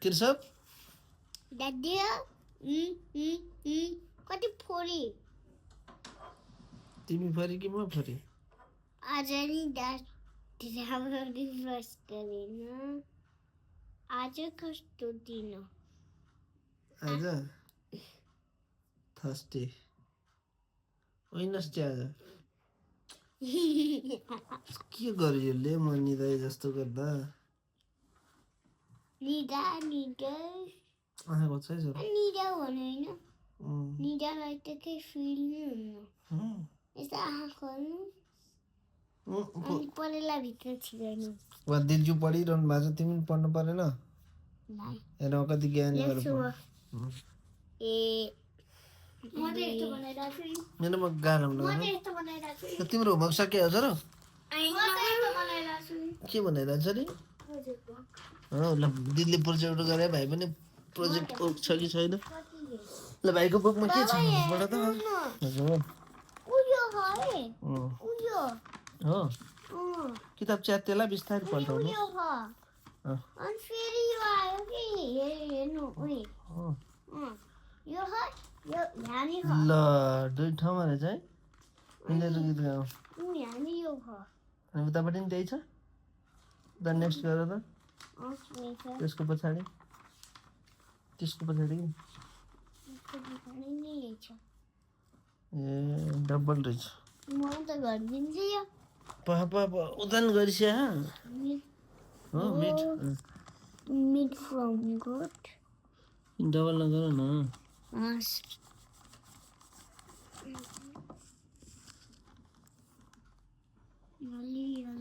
कृषक दादी कति फोरी तिमी फरी कि म फरी आज नि राम्ररी ब्रस गरेन आज कस्तो दिन आज थर्सडे वेडनेसडे आज के गर्यो यसले म निदाए जस्तो गर्दा निदा आएको छ है निदा भन्नु होइन निदालाई त केही फिल नै हुन्न यस्तो आँखा खोल्नु अनि परेला भित्र छिर्नु वा दिलजु पढिरहनु भएको छ तिमी पनि पढ्नु परेन हेर कति ज्ञानी मेरोमा गाह्रो तिम्रो होमवर्क सकियो छ र के भनिरहेको छ नि ल दिदीले प्रोजेक्ट गरे भाइ पनि प्रोजेक्ट छ कि छैन ल भाइको बुकमा के छ पढ त हो किताब च्यातेला बिस्तारै पल्टाउनु ल दुई ठाउँमा रहेछ है मिलेर गीत गाउँ अनि उतापट्टि पनि त्यही छ द नेक्स्ट गर त त्यसको पछाडि ए डबल रहेछ पापा उदान गरिस्या हो Meat from goat. डबल नगर न Yali.